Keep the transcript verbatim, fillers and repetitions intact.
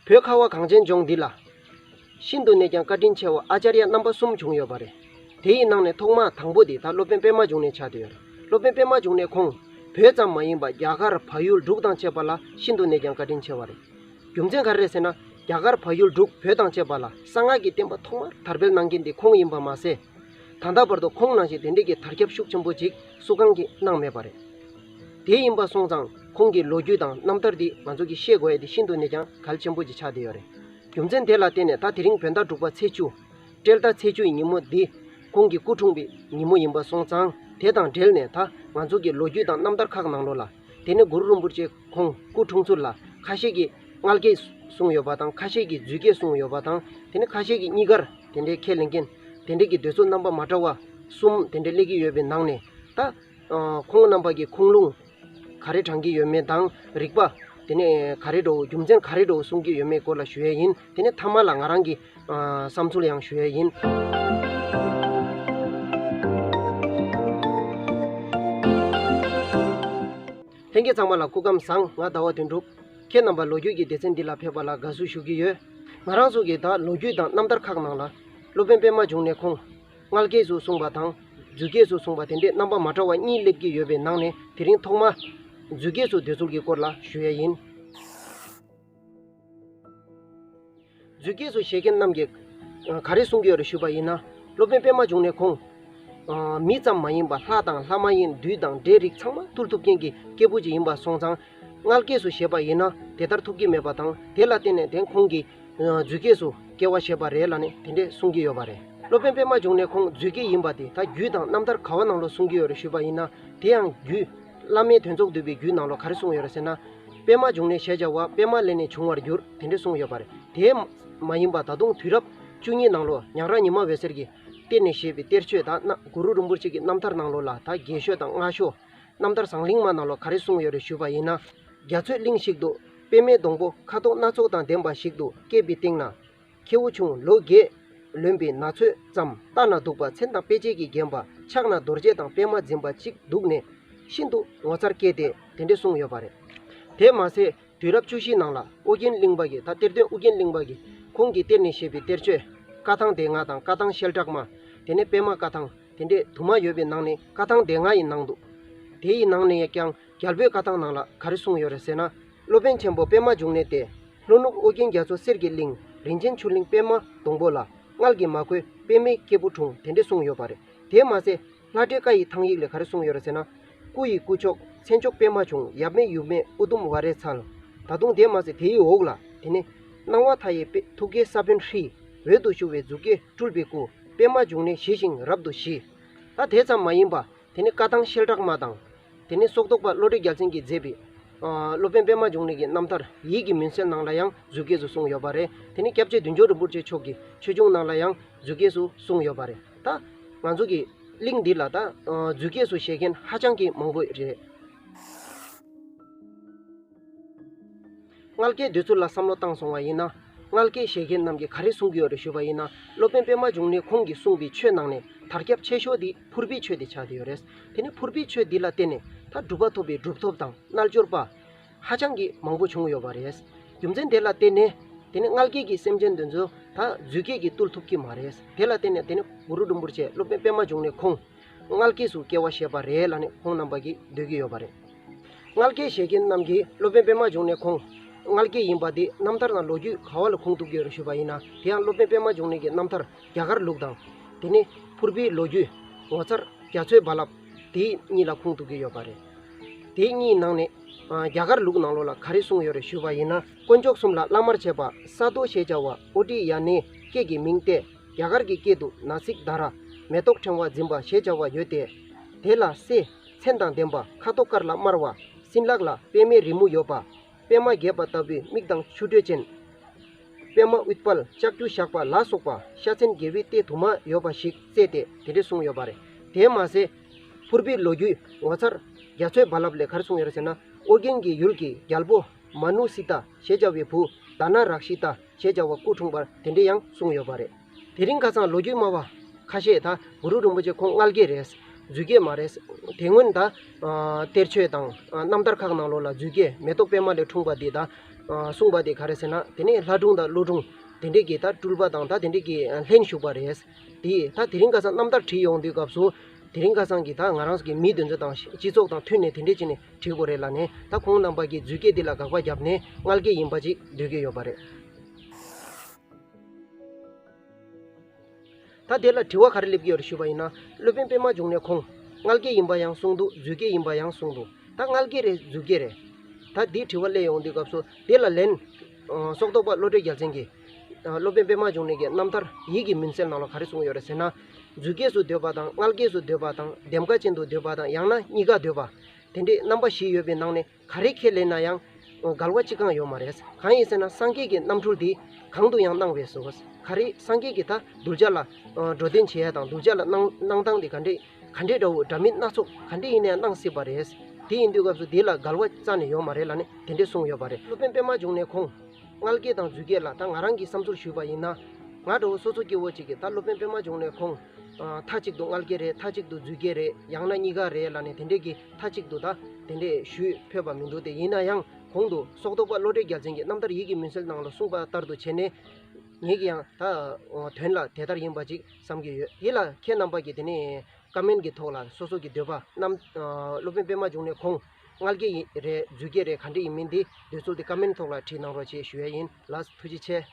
བོད་ཁ་བ་གངས་ཅན་ལྗོངས་འདི་ལ། ཤིན་ཏུ་ནས་ཀྱང་བཀའ་དྲིན་ཆེ་བ་ཨ་ཙརྱ་རྣམ་པ་གསུམ་བྱུང་ཡོད་པ་རེད། དེའི་ནང་ནས་ཐོག་མ་དང་པོ་དེ་ད་སློབ་དཔོན་པད་མ་འབྱུང་གནས་ཆགས་བསྡད་ཡོད་རེད། སློབ་དཔོན་པད་མ་འབྱུང་གནས་ཁོང་བོད་ཙམ་མ་ཡིན་པར་རྒྱ་གར་བལ་ཡུལ་འབྲུག་དང་བཅས་པ་ལ་ཤིན་ཏུ་ནས་ཀྱང་བཀའ་དྲིན་ཆེ་བ་རེད། རྒྱུ་མཚན་ག་རེ་རེད་ཟེར་ན། རྒྱ་གར་བལ་ཡུལ་འབྲུག་བོད་དང་བཅས་པ་ལ་གསང་སྔགས་ཀྱི་བསྟན་པ་ཐོག་མར་དར་སྤེལ་གནང་མཁན་དེ་ཁོང་ཡིན་པ་མ་ཟད། ད་ལྟ་བར་དུ་ཁོང་ནང་བཞིན་དེ་འདྲས་ཀྱི་དར་ཁྱབ་ཤུགས་ཆེན་པོ་ཅིག་སུ་གང་གིས་གནང་མེད་པ་རེད། དེ་ཡིན་པ་སོང་ཙང་ཁོང་གི་ལོ་རྒྱུས་དང་རྣམ་ཐར་འདི་ང་ཚོ་གིས་ཤེས་དགོས་ཡ་དེ་ཤིན་ཏུ་ནས་ཀྱང་གལ་ཆེན་པོ་ཅིག་ཆགས་བསྡད་ཡོད་རེད། རྒྱུ་མཚན་དེ་ལ་བརྟེན་ནས་ད་དེ་རིང་བོད་ཟླ་དྲུག་པ་ཚེས་བཅུ། སྤྲེལ་ཟླ་ཚེས་བཅུ་ཡི་ཉིན་མོ་འདི་ཁོང་གི་སྐུ་འཁྲུངས་པའི་ཉིན་མོ་ཡིན་པ་སོང་ཙང་དེ་དང་འབྲེལ་ནས་ད་ང་ཚོ་གི་ལོ་རྒྱུས་དང་རྣམ་ཐར་ཁག་ནང་ལོགས་ལ། དེ་ནས་གུ་རུ་རིན་པོ་ཆེ་ཁོང་སྐུ་འཁྲུངས་ཚུལ་ལ་ཁ་ཤས་ཀྱིས་མངལ་སྐྱེས་གསུངས་ཡོད་པ་དང་ཁ་ཤས་ཀྱིས་རྫུས་སྐྱེས་གསུངས་ཡོད་པ་དང་དེ་ནས་ཁ་ཤས་ཀྱིས་གཉིས་ཀར་དེ་འདྲའི་ཁས་ལེན་མཁན་དེ་འདྲའི་གི་འདོད་ཚུལ་རྣམ་པ་མ་འདྲ་བ་གསུམ་དེ་འདྲའི་སླེབས་ཀྱི་ཡོད་པའི་ནང་ནས་ད། ཁོང་རྣམ་པ་གི་ཁུངས་ལུང་ག་རེ་དྲངས་ཀྱི་ཡོད་མེད་དང་རིགས་པ་དེ་ནས་ག་རེ་འདྲ་བོ་རྒྱུ་མཚན་ག་རེ་འདྲ་བོ་གསུང་གི་ཡོད་མེད་སྐོར་ལ་ཞུ་ཡས་ཡིན། དེ་ནས་མཐའ་མ་ལ་ང་རང་གི་བསམ་ཚུལ་ཡང་ཞུ་ཡས་ཡིན། ལྷན་རྒྱས་ཚང་མ་ལ་སྐུ་ཁམས་བཟང་། ང་ཟླ་བ་དོན་གྲུབ། ཁྱེད་རྣམ་པ་ལོ་རྒྱུས་ཀྱི་སྡེ་ཚན་འདི་ལ་ཕེབས་པ་ལ་དགའ་བསུ་ཞུ་གི་ཡོད། ང་རང་ཚོ་གི་ད་ལོ་རྒྱུས་དང་རྣམ་ཐར་ཁག་ནང་ལ་སློབ་དཔོན་པད་མ་འབྱུང་གནས་ཁོང་མངལ་སྐྱེས་སུ་གསུངས་པ་དང་རྫུས་སྐྱེས་སུ་གསུངས་པ་དེ་འདྲས་རྣམ་པ་མ་འདྲ་བ་གཉིས་སླེབས་ཀྱི་ཡོད་པའི་ནང་ནས་དེ་རིང་ཐོག་མ་རྫུས་སྐྱེས་སུ་འདོད་ཚུལ་གྱི་སྐོར་ལ་ཞུ་ཡས་ཡིན། རྫུས་སྐྱེས་སུ་བཞེད་མཁན་རྣམས་ཀྱིས་ག་རེ་གསུང་གི་ཡོད་རེད་ཞུས་པ་ཡིན་ན། སློབ་དཔོན་པད་མ་འབྱུང་གནས་ཁོང་མི་ཙམ་མ་ཡིན་པར་ལྷ་དང་ལྷ་མ་ཡིན་བདུད་དང་འདྲེ་རིགས་ཚང་མ་ཐུལ་ཐུབ་མཁན་གྱི་སྐྱེས་བུ་ཅིག་ཡིན་པ་སོང་ཙང་། མངལ་སྐྱེས་སུ་བཞེད་པ་ཡིན་ན་དེ་ལྟར་ཐུབ་ཀྱི་མེད་པ་དང་དེ་ལ་བརྟེན་ནས་དེ་ཁོང་གིས་རྫུས་སྐྱེས་སུ་སྐྱེ་བ་བཞེས་པ་རེད་ལབ་ནས་དེ་འདྲས་གསུང་གི་ཡོད་པ་རེད། སློབ་དཔོན་པད་མ་འབྱུང་གནས་ཁོང་རྫུས་སྐྱེས་ཡིན་པ་དེ་ད་རྒྱུད་དང་རྣམ་ཐར་ག་བ་ནང་ལོགས་གསུང་གི་ཡོད་རེད་ཞུས་པ་ཡིན་ན། དེ་ཡང་རྒྱུད་བླ་མའི་དོན་རྫོགས་བསྡུས་པའི་རྒྱུད་ནང་ལོགས་ག་རེ་གསུངས་ཡོད་རེད་ཟེར་ན། པད་མ་འབྱུང་གནས་ཞེས་བྱ་བ་པད་མ་ལས་ནི་བྱུང་བར་འགྱུར། དེ་འདྲས་གསུངས་ཡོད་པ་རེད། དེ་མ་ཡིན་པ་ད་དུང་དུས་རབས་བཅུ་གཉིས་ནང་ལོགས་ཉང་རལ་ཉི་མ་འོད་ཟེར་གྱིས་གཏེར་ནས་བཞེས་པའི་གཏེར་ཆོས་དང་གུ་རུ་རིན་པོ་ཆེ་གི་རྣམ་ཐར་ནང་ལོགས་ལ་ད་རྒྱས་ཤོས་དང་སྔ་ཤོས། རྣམ་ཐར་ཟང་གླིང་མ་ནང་ལོགས་ག་རེ་གསུངས་ཡོད་རེད་ཞུས་པ་ཡིན་ན། རྒྱ་མཚོའི་གླིང་ཞིག་ཏུ་པདྨའི་སྡོང་པོ་ཁ་དོག་སྣ་ཚོགས་དང་ལྡན་པ་ཞིག་ཏུ་སྐྱེས་པའི་སྟེང་ན། ཁྱེའུ་ཆུང་ལོ་བརྒྱད་ལོན་པའི་ན་ཚོད་ཙམ་ལྟ་ན་སྡུག་པ་མཚན་དང་དཔེ་བྱད་ཀྱིས་བརྒྱན་པ་ཕྱག་ན་རྡོ་རྗེ་དང་པདྨ་འཛིན་པ་གཅིག་འདུག་ནས་ཤིན་ཏུ་ངོ་མཚར་སྐྱེས་ཏེ་དེ་འདྲས་གསུངས་ཡོད་པ་རེད། དེ་མ་ཟད་དུས་རབས་བཅུ་བཞི་ནང་ལ་ཨོ་རྒྱན་གླིང་པ་གིས་ད་གཏེར་སྟོན་ཨོ་རྒྱན་གླིང་པ་གིས་ཁོང་གིས་གཏེར་ནས་བཞེས་པའི་གཏེར་ཆོས་བཀའ་ཐང་སྡེ་ལྔ་དང་བཀའ་ཐང་བཤད་གྲགས་མ། དེ་ནས་པདྨ་བཀའ་ཐང་། དེ་འདྲས་དུ་མ་ཡོད་པའི་ནང་ནས་བཀའ་ཐང་སྡེ་ལྔ་ཡི་ནང་དུ། དེ་ཡི་ནང་ནས་ཀྱང་རྒྱལ་པོའི་བཀའ་ཐང་ནང་ལ་ག་རེ་གསུངས་ཡོད་རེད་ཟེར་ན། སློབ་དཔོན་ཆེན་པོ་པདྨ་འབྱུང་གནས་ཏེ། ལྷོ་ནུབ་ཨོ་རྒྱན་རྒྱ་མཚོ་གསེར་གྱི་གླིང་རིན་ཆེན་ཆུ་གླིང་པདྨ་སྡོང་པོ་ལ་མངལ་གྱིས་མ་གོས་པདྨའི་སྐྱེས་བུ་འཁྲུངས། དེ་འདྲས་གསུངས་ཡོད་པ་རེད། དེ་མ་ཟད་ལྷ་འདྲེ་ཀ་ཡི་ཐང་ཡིག་ལས་ག་རེ་གསུངས་ཡོད་རེད་ཟེར་ན། སྐུ་ཡི་སྐུ་མཆོག་མཚན་མཆོག་པདྨ་འབྱུང་། ཡབ་མེས་ཡུམ་མེས་ཨུ་དུམ་ཝ་རའི་ཚལ། ད་དུང་དེ་མ་ཟད་དེ་ཡི་འོག་ལ་དེ་ནི་སྣང་བ་མཐའ་ཡས་པད་ཐུགས་ཀའི་ས་བོན་ཧྲཱིཿ་འོད་དུ་ཞུ་བའི་གཟུགས་སྐྱེས་སྤྲུལ་པའི་སྐུ་པདྨ་འབྱུང་གནས་ཞི་ཞིང་རབ་ཏུ་ཞི། ད་དེ་ཙམ་མ་ཡིན་པ། དེ་ནི་བཀའ་ཐང་བཤད་གྲགས་མ་དང་། དེ་ནི་སོག་ཐོག་པ་བློ་གྲོས་རྒྱལ་མཚན་གྱིས་མཛད་པའི། ཨ། སློབ་དཔོན་པདྨ་འབྱུང་གནས་ཀྱི་རྣམ་ཐར་ཡིད་ཀྱི་མུན་སེལ་ནང་ལ་ཡང་རྫུས་སྐྱེས་སུ་གསུངས་ཡོད་པ་རེད། དེ་ནི་སྐྱབས་རྗེ་བདུད་འཇོམས་རིན་པོ་ཆེ་མཆོག་གི་ཆོས་འབྱུང་ནང་ལ་ཡང་རྫུས་སྐྱེས་སུ་གསུངས་ཡོད་པ་རེད། ད་ང་ཚོ་གི་གླིང་འདི་ལ་ད། ཨ། རྫུས་སྐྱེས་སུ་བཞེས་མཁན་ཧ་ཅང་གི་མང་པོ་རེད། མངལ་སྐྱེས་འདོད་ཚུལ་ལ་བསམ་བློ་བཏང་སོང་བ་ཡིན་ན། མངལ་སྐྱེས་བཞེས་མཁན་རྣམས་ཀྱིས་ག་རེ་གསུང་གི་ཡོད་རེད་ཞུས་པ་ཡིན་ན། སློབ་དཔོན་པདྨ་འབྱུང་གནས་ཁོང་གིས་གསུངས་པའི་ཆོས་ནང་ནས་དར་ཁྱབ་ཆེ་ཤོས་དེ་ཕུར་བུའི་ཆོས་དེ་ཆགས་བསྡད་ཡོད་རེད། དེ་ནི་ཕུར་བུའི་ཆོས་འདི་ལ་བརྟེན་ནས་ད་གྲུབ་པ་ཐོབ་པའི་གྲུབ་ཐོབ་དང་རྣལ་འབྱོར་པ་ཧ་ཅང་གི་མང་པོ་བྱུང་ཡོད་པ་རེད། རྒྱུ་མཚན་དེ་ལ་བརྟེན་ནས་དེ་ནི་མངལ་སྐྱེས་ཀྱི་སེམས་ཅན་དེ་ཚོ་ད་རྫུས་སྐྱེས་ཀྱིས་བཏུལ་ཐུབ་ཀྱི་མ་རེད། དེ་ལ་བརྟེན་ནས་དེ་ནི་གུ་རུ་རིན་པོ་ཆེ་སློབ་དཔོན་པདྨ་འབྱུང་གནས་ཁོང་མངལ་སྐྱེས་སུ་སྐྱེ་བ་བཞེས་པ་རེད་ལབ་ནས་ཁོང་རྣམ་པ་གིས་འདོད་ཀྱི་ཡོད་པ་རེད། མངལ་སྐྱེས་བཞེས་མཁན་རྣམས་ཀྱིས་སློབ་དཔོན་པདྨ་འབྱུང་གནས་ཁོང་མངལ་སྐྱེས་ཡིན་པ་དེ་རྣམ་ཐར་དང་ལོ་རྒྱུས་ག་བ་ལ་ཁུངས་གཏུགས་ཀྱི་ཡོད་རེད་ཞུས་པ་ཡིན་ན། དེ་ཡང་སློབ་དཔོན་པདྨ་འབྱུང་གནས་ཀྱི་རྣམ་ཐར་རྒྱ་གར་ལུགས་དང་། དེ་ནི་ཕུར་བུའི་ལོ་རྒྱུས་ངོ་མཚར་རྒྱ་མཚོའི་རྦ་རླབས་དེ་གཉིས་ལ་ཁུངས་གཏུགས་ཀྱི་ཡོད་པ་རེད། དེ་གཉིས་ནང་ནས་རྒྱ་གར་ལུགས་ནང་ལོགས་ལ་ག་རེ་གསུངས་ཡོད་རེད་ཞུས་པ་ཡིན་ན། དཀོན་མཆོག་གསུམ་ལ་བླ་མར་བྱས་པ་ས་རྡོ་ཞེས་བྱ་བ་ཨོ་ཏྲི་ཡ་ནའི་སྐད་ཀྱི་མིང་སྟེ། རྒྱ་གར་གྱི་སྐད་དུ་ན་སིག་དྷ་ར་མེ་ཏོག་ཕྲེང་བ་འཛིན་པ་ཞེས་བྱ་བ་ཡོད་དེ། དེ་ལ་སྲས་མཚན་དང་ལྡན་པ་ཁ་དོག་དཀར་ལ་དམར་བ། སྲིན་ལག་ལ་པདྨའི་རི་མོ་ཡོད་པ། པདྨ་རྒྱས་པ་ལྟ་བུའི་མིག་དང་ཆུ་དྲོད་ཅན། པདྨ་ཨུཏྤལ་ལྕགས་ཀྱུ་ཞགས་པ་ལ་སོགས་པ་ཤ་ཚན་དགེ་བའི་གཏེར་དུ་མ་ཡོད་པ་ཞིག་བཙལ་ཏེ་དེ་འདྲ་གསུངས་ཡོད་པ་རེད། དེ་མ་ཟད། ཕུར་བུའི་ལོ་རྒྱུས་ངོ་མཚར་རྒྱ་མཚོའི་རྦ་རླབས་ལས་ག་རེ་གསུངས་ཡོད་རེད་ཟེར་ན། ཨོ་རྒྱན་གྱི་ཡུལ་གྱི་རྒྱལ་པོ་མ་ནུ་སི་ཏ་ཞེས་བྱ་བའི་བུ་དྷ་ན་རཀྵི་ཏ་ཞེས་བྱ་བ་སྐུ་འཁྲུངས་པར་དེ་འདྲ་ཡང་གསུངས་ཡོད་པ་རེད། དེ་རིང་ཁ་སང་ལོ་རྒྱུས་སྨྲ་བ་ཁ་ཤས་ད་གུ་རུ་རིན་པོ་ཆེ་ཁོང་མངལ་སྐྱེས་རེད། རྫུས་སྐྱེས་མ་རེད། དེ་སྔོན་ད་གཏེར་ཆོས་དང་རྣམ་ཐར་ཁག་ནང་ལོགས་ལ་རྫུས་སྐྱེས་མེ་ཏོག་པད་མ་ལས་འཁྲུངས་པ་འདི་ད་ གསུངས་པ་དེ་ག་རེ་ཟེར་ན། དེ་ནས་ལྷ་སྒྲུང་དང་ཀླུ་སྒྲུང་དེ་འདྲས་ཀྱི་ད་སྤྲུལ་པ་དང་ད་དེ་འདྲས་ཀྱི་ལྷན་ཞུགས་པ་རེད། དེ་ད་དེ་རིང་ཁ་སང་རྣམ་ཐར་བྲིས་ཡོང་དུས་སྐབས་སུ་དེ་རིང་ཁ་སང་གི་ད་ང་རང་ཚོ་གི་མིའི་འདུ་འཛོམས་དང་སྤྱི་ཚོགས་དང་མཐུན་ནས་དེ་འདྲས་བྱས་ནས་བྲིས་དགོས་རེད་ལབ་ནས། ད་ཁོང་རྣམ་པ་གི་རྫུས་སྐྱེས་འདི་ལ་དགག་པ་བརྒྱབ་ནས་མངལ་སྐྱེས་ཡིན་པ་ཅིག་འདོད་ཀྱི་ཡོད་པ་རེད། ད་དེ་ལ་དྲི་བ་ག་རེ་སླེབས་ཀྱི་ཡོད་རེད་ཞུས་པ་ཡིན་ན། སློབ་དཔོན་པད་མ་འབྱུང་གནས་ཁོང་མངལ་སྐྱེས་ཡིན་པ་ཡང་གསུངས་འདུག་རྫུས་སྐྱེས་ཡིན་པ་ཡང་གསུངས་འདུག་ད་མངལ་སྐྱེས་རེད་རྫུས་སྐྱེས་རེད། ད་དེའི་དྲི་བ་སླེབས་ཡོང་དུས་སྐབས་སུ་དེ་ལ་ལན། ཨ་སོག་ཐོག་པ་བློ་གྲོས་རྒྱལ་མཚན་གྱིས། ཨ་སློབ་དཔོན་པད་མ་འབྱུང་གནས་ཀྱི་རྣམ་ཐར་ཡིད་ཀྱི་མུན་སེལ་ནང་ལ་ག་རེ་གསུངས་ཡོད་རེད་ཟེར་ན། རྫུས་སྐྱེས་སུ་འདོད་པ་དང་མངལ་སྐྱེས་སུ་འདོད་པ་དང་ལྡེམ་ཀ་ཅན་དུ་འདོད་པ་དང་ཡང་ན་གཉིས་ཀ་འདོད་པ། དེ་འདྲའི་རྣམ་པ་བཞི་ཡོད་པའི་ནང་ནས་ག་རེ་ཁས་ལེན་ན་ཡང་འགལ་བ་གཅིག་ཀྱང་ཡོད་མ་རེད། གང་ཡིན་ཟེར་ན་སངས་རྒྱས་ཀྱི་རྣམ་འཕྲུལ་འདི་གང་དུ་ཡང་སྣང་བས་སོ། ག་རེ་སངས་རྒྱས་ཀྱི་ད་གདུལ་བྱ་ལ་འགྲོ་དོན་བྱེད་ཡ་དང་གདུལ་བྱ་ལ་སྣང་སྣང་སྟངས་འདི་ག་འདྲས་ག་འདྲས་འདྲ་བོ་འདྲ་མིན་སྣ་ཚོགས་ག་འདྲས་ཡིན་ན་ཡང་སྣང་སྲིད་པ་རེད། དེ་ཡིན་དུས་སྐབས་སུ་འདི་ལ་འགལ་བ་རྩ་ནས་ཡོད་མ་རེད་ལབ་ནས་དེ་འདྲས་གསུངས་ཡོད་པ་རེད། སློབ་དཔོན་པད་མ་འབྱུང་གནས་ཁོང་མངལ་སྐྱེས་དང་རྫུས་སྐྱེས་ལ་ད་ང་རང་གི་བསམ་ཚུལ་ཞུས་པ་ཡིན་ན། ང་འདྲ་བོ་སོ་སོ་སྐྱེ་བོ་གཅིག་གིས་ད་སློབ་དཔོན་པད་མ་འབྱུང་གནས་ཁོང་། ཨ་མཐའ་གཅིག་ཏུ་མངལ་སྐྱེས་རེད། མཐའ་གཅིག་ཏུ་རྫུས་སྐྱེས་རེད། ཡང་ན་གཉིས་ཀ་རེད་ལབ་ནས་དེ་འདྲས་ཀྱི་མཐའ་གཅིག་ཏུ་ད་དེ་འདྲས་ཞུས་ཕོད་པ་མི་འདུག་དེ་ཡིན་ན་ཡང་གོང་དུ་སོག་ཐོག་པ་བློ་གྲོས་རྒྱལ་མཚན་གྱི་རྣམ་ཐར་ཡིད་ཀྱི་མུན་སེལ་ནང་ལ་གསུངས་པ་ལྟར་དུ་བྱས་ནས། ངེད་ཀྱིས་ཡང་ད་དོན་ལ་དེ་ལྟར་ཡིན་པ་ཅིག་བསམ་གྱི་ཡོད། དེ་ལ་ཁྱེད་རྣམ་པ་གིས་དེ་ནས་ཀ་མེན་གྱི་ཐོག་ལ་སོ་སོ་གི་འདོད་པ་རྣམ། སློབ་དཔོན་པད་མ་འབྱུང་གནས་ཁོང་མངལ་སྐྱེས་ཡིན་རེད་རྫུས་སྐྱེས་རེད་ག་འདྲས་ཡིན་མིན་དེ་འདོད་ཚུལ་དེ་ཀ་མེན་ཐོག་ལ་བྲིས་གནང་རོགས་ཞེས་ཞུ་ཡ་ཡིན། ལགས་ཐུགས་རྗེ་ཆེ།